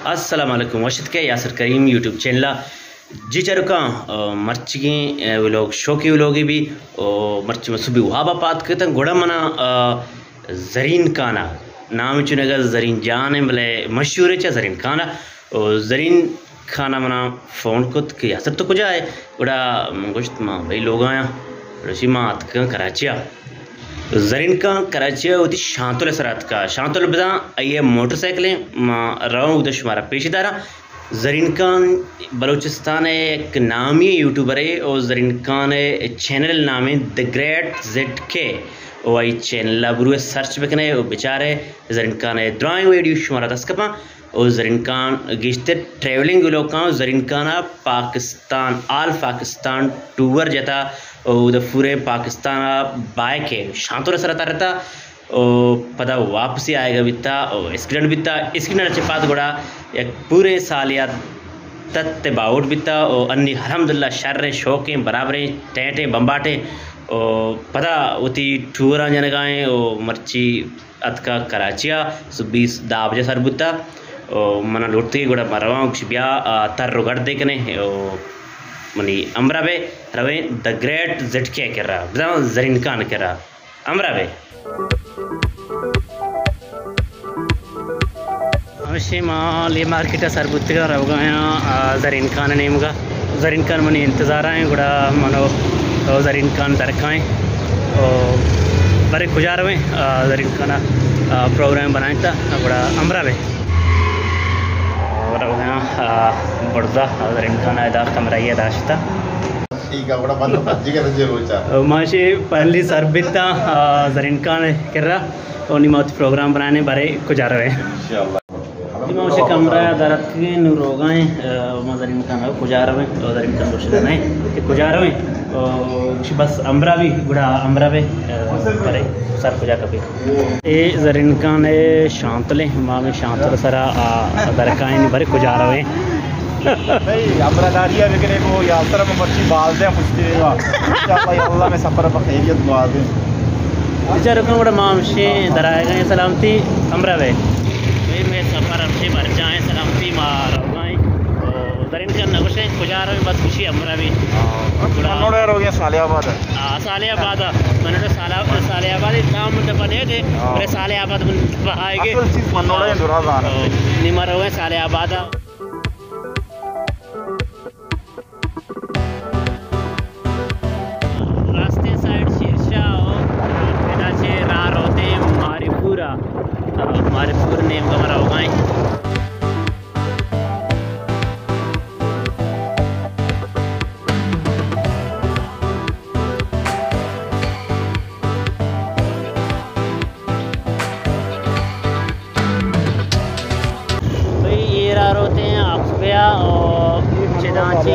السلام علیکم، وش اتکے یاسر کریم یوٹیوب چینل ءَ۔ جی چاروکاں، آ، مرچیگیں، آ، ولاگ شوقیں ولاگے بی، آ، مرچی من سبی واب ءَ پاد کتاں، گڑا منا، آ، زرین خان ءَ، نام چونگا زرین جان ایں، بلے مشہور ایں چہ زرین خان ءَ۔ او زرین خان ءَ منا فون کت کہ یاسر تو کجا ئے؟ گڑا من گوشت، ما بھئی لوگ ءَ آں۔ گڑا گوشی، ما اتکاں کراچی ءَ۔ زرین خان کراچی ءَ وتی شانتل ءِ سرا اتکا۔ شانتل بزاں آئی ءِ موٹر سائیکل ایں، ما رواں اود ءَ شمارا پیش داراں۔ زرین خان بلوچستان ءِ یک نامی یوٹیوبرے او زرین خان ءِ چینل نام ایں دی گریٹ زیڈ کے۔ او آئی چینل ءَ بروئے سرچ بکنے او بچارے، زرین خان ءِ درائیں ویڈیو شمارا دست کپاں۔ او زرین خان گیشتر ٹریولنگ ولاگ کاں۔ زرین خان ءَ پاکستان، آل پاکستان ٹور جتا۔ او اودا پورے پاکستان ءَ بائیک ءِ شانتل ءِ سرا ترتا۔ او پدا واپسی آئیگا بیتا۔ او ایکسیڈنٹ بیتا۔ ایکسیڈنٹ ءَ چہ پد گڑا یک پورے سالے ءَ تت ءُ باہوٹ بیتا۔ او انی الحمدللہ شریں، شوقیں، برابریں، ٹینٹیں، بمباٹیں۔ او پدا وتی ٹوراں جنگا ایں۔ او مرچی اتکا کراچی ءَ، سبی دہ بجہ سر بوتا۔ او منا لوٹتی گڑا ما رواں، گوشی بیا، آ، تر و گڑ دے کنے۔ او منی ہمراہ بے، رویں دی گریٹ زیڈ کے ءِ کرا، بزاں زرین خان ءِ کرا۔ ہمراہ بے۔ ہمشی ما لے مارکیٹ ءَ سر بوتگاں، روگا آں، آ، زرین خان ءِ نیمگا۔ زرین خان منی انتظار ءَ ایں، گڑا من و زرین خان در کائیں۔ او برے کجا رویں؟ آ، زرین خان ءَ، آ، پروگرام بنائیں تا، گڑا ہمراہ بے۔ روگا آں، آ، برزا زرین خان ءَ ادا کمرہ ءَ داشتا۔ ٹھیک ہے، گڑا بند کر، جگر جی روچا۔ ما شی پہلی سر بیتا، آ، زرین خان ءِ کرا۔ او نی ما وتی پروگرام بنائیں، برے کجا رویں؟ انشاءاللہ۔ نی ما وشی کمرہ ءَ در اتکگیں، نوں روگا ایں، آ، ما زرین خان ءَ کجا رویں؟ او زرین خان گوشگ ءَ نہ ایں کہ کجا رویں؟ او گوشی بس ہمراہ بی، گڑا ہمراہ بے، آ، برے سر کجا کپی۔ اے زرین خان ءِ شانتل ایں، ما ہمے شانتل ءِ سرا، آ، در کائیں، برے کجا رویں؟ بھئی، ہمراہداری ءَ بکنے گو، یاسر ءَ مرچی باز دیں پشتی دیما۔ انشاءاللہ، یا اللہ مئے سفر ءَ پہ خیریت گوازیں۔ بچار کن گڑا ما ہمشی در آئیگا ایں سلامتی ہمراہ بے۔ بھئی، مئے سفر ہمشی برجاہ ایں، سلامتی ما روگا ایں۔ او زرین خان نہ گوشیں کجا رویں، بس گوشی ہمراہ بے۔ ہاں، گڑا منوڑے روگے صالح آباد۔ ہاں، صالح آباد۔ منوڑے صالح، صالح آباد، اتنا من دپا نہیں دے، ہاں۔ بلے صالح آباد من دپا آئیگے۔ اصل چیز منوڑے ایں، درا زانا۔ او، نی ما روگے صالح آباد۔ راستیں سائیڈ شیرشاہ ءُ ادا چہ راہ روتیں ماری پور ءَ، ماری پور نیمگا ما روگا ایں۔ بھئی، اے راہ روتیں آکسپیا او چداں چی،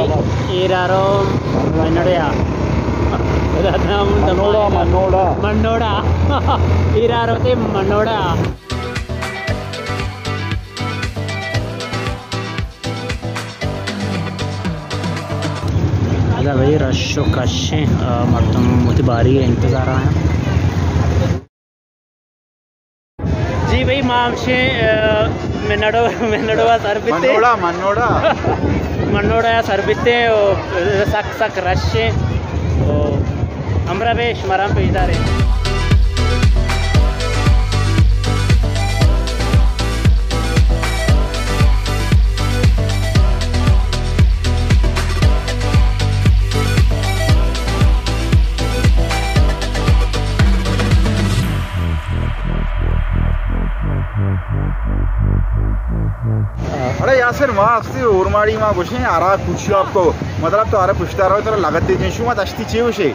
اے راہ رو منوڑیا۔ منوڑا، منوڑا۔ منوڑا۔ اے راہ روتیں منوڑا۔ ادا بھئی رش و کش ایں، آ، مردم وتی باری ءِ انتظار ءَ ایں۔ جی بھئی، ما ہمشی، آ، منوڑو، منوڑو ءَ سر بیتے۔ منوڑا، منوڑا۔ منوڑا ءَ سر بیتے، او سک سک رش ایں۔ او ہمراہ بے، شمارا پیش داریں۔ اڑے یاسر، ما ہستی اورماڑی ما گوشیں، آرا پوچھو آپ کو، مطلب تو آرا پشتا رہو، ترا لگت دے جن شما دشتی چے گوشے؟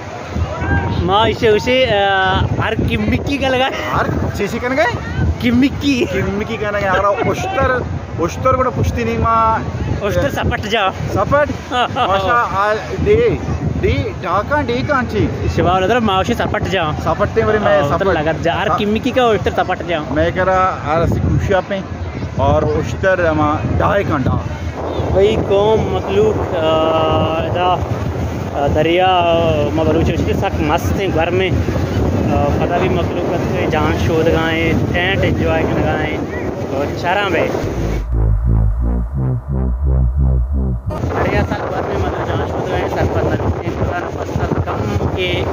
ما ایشی گوشی، آ، ہر کمکی کا لگا۔ ہر چیزی کنگے؟ کمکی۔ کمکی کنگے، آرا اشتر، اشتر گڑا پشتی نیما۔ اشتر سپٹ جا۔ سپٹ؟ ماشا، آ، ڈے، ڈے، ڈاکاں، ڈے کاں چی؟ شباب نظر ماوشی سپٹ جا۔ سپٹ تے بری میں آ، اتر سپٹ۔ لگت جا۔ ہر ہاں۔ کمکی کا اشتر سپٹ جا۔ میں کرا ہر اسی کوشی پہ اور اشتر ہما ڈائے کاں ڈا۔ بھئی قوم، مخلوق، آ، ادا دریا، ما بلوچ گوشت سک مست ایں، گرم ایں۔ پدا بھی مخلوق اتکگ، جان شودگا ایں، ٹینٹ انجوائے کنگا ایں۔ چاراں بے۔ دریا سک گرم ایں، مطلب جان شودگا ایں، سرپد نہ بیت ایں، خدا نخواستہ کم کہ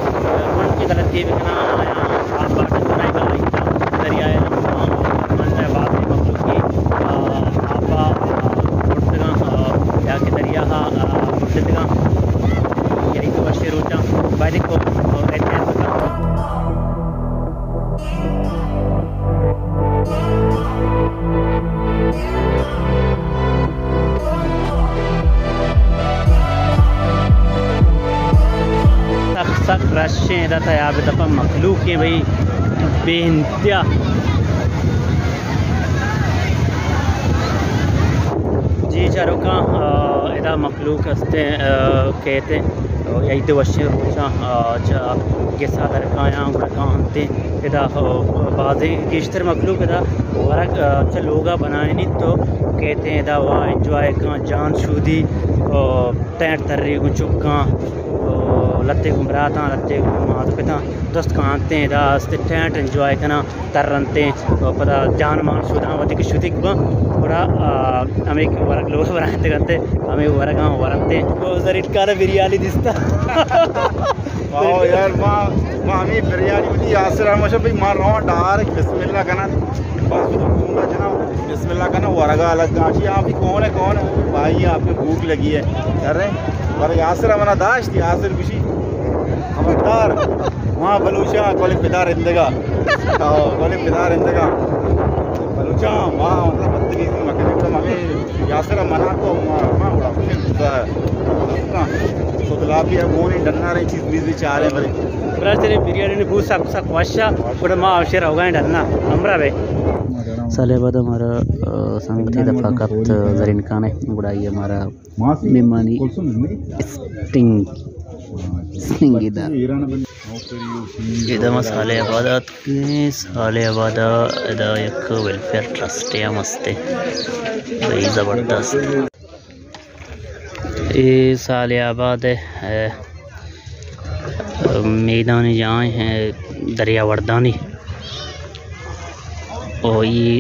من کہ غلطی بکناں، آیاں آپ ءَ ڈنّ ءَ بلائی، دریائے من ءَ باز مخلوق کہ آپ ءَ برتگاں یا کہ دریا ءَ برتگاں، یعنی تو وشیں روچاں باید کو احتیاط بکناں۔ سک سک رش ایں، ادا تیاب دپا مخلوق ایں بھئی، بے انتہا۔ جی چاروکاں، آ، ادا مخلوق ہستیں، آ، کیت ایں، یہی تو وشیں روچاں، آ، چہ گسا درکایاں گڑا کاینت ایں۔ ادا، آ، بازیں گیشتر مخلوق ادا ورگ، آ، چہ لوگا بنائینیت تو کیت ایں ادا وا انجوائے کاں، جان شودی، آ، ٹینٹ تری گوں چکاں، آ، لتے گوں براتاں، لتے گوں مات پتاں، درست کاینت ایں ادا است ٹینٹ انجوائے کناں۔ ترنت ایں، و پدا جان مان شوداں وتی کہ شودیگ باں، گڑا، آ، ہمے کہ ورگ لوگ برائینتگ انت، ہمے ورگاں ورنت ایں۔ و زرین کارا بریانی دیستا۔ واو یار، ما، ما ہمے بریانی وتی یاسر ہم گوشت، بھئی ما رواں ڈائریکٹ بسم اللہ کناں، بس تو گونڈا جناں، بسم اللہ کناں، ورگا لگا، چی آپ ہی کون ہے، کون ہے؟ بھائی آپ کو بھوک لگی ہے، کر رہے ہیں۔ پر یاسر منا داشت، یاسر گوشی، خبردار، وہاں بلوچاں کولیں پدا رندگا۔ ہاں، کولیں پدا رندگا۔ بلوچاں، ما مطلب بدتمیزی مکنیں، گڑا ہمیں یاسر منع کو، ما، ما گڑا خوشیں خدا ہے۔ سدلاپی ہے، گونی ڈنّا رہی چیز میز بھی چارے بلے۔ برا تیرے بریانی نے بہت سک، سک وشا، گڑا ما آوشے روگا ڈنّا، ہمرا بے۔ سالے بعد ہمارا، آ، سنگتی دفعہ کپت، آ، زرین کانے، گڑا یہ ہمارا مہمانی اسٹنگ، اسٹنگ ادا۔ ادا ما صالح آباد آتکیں، صالح آباد ادا یک ویلفیئر ٹرسٹ ہم است، بھئی زبردست۔ اے صالح آباد، اے، میدانی جاہیں، اے، دریا وردانی۔ او اے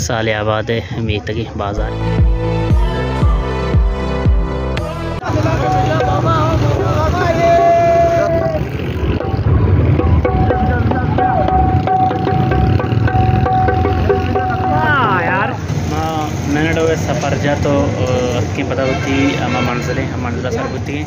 صالح آباد ءِ میتگیں بازار۔ ہاں یار، ما منٹ ءِ سفر جت ءُ، آ، اتکیں پدا وتی ہما منزل ءَ، ہما منزل ءَ سر بوتگیں۔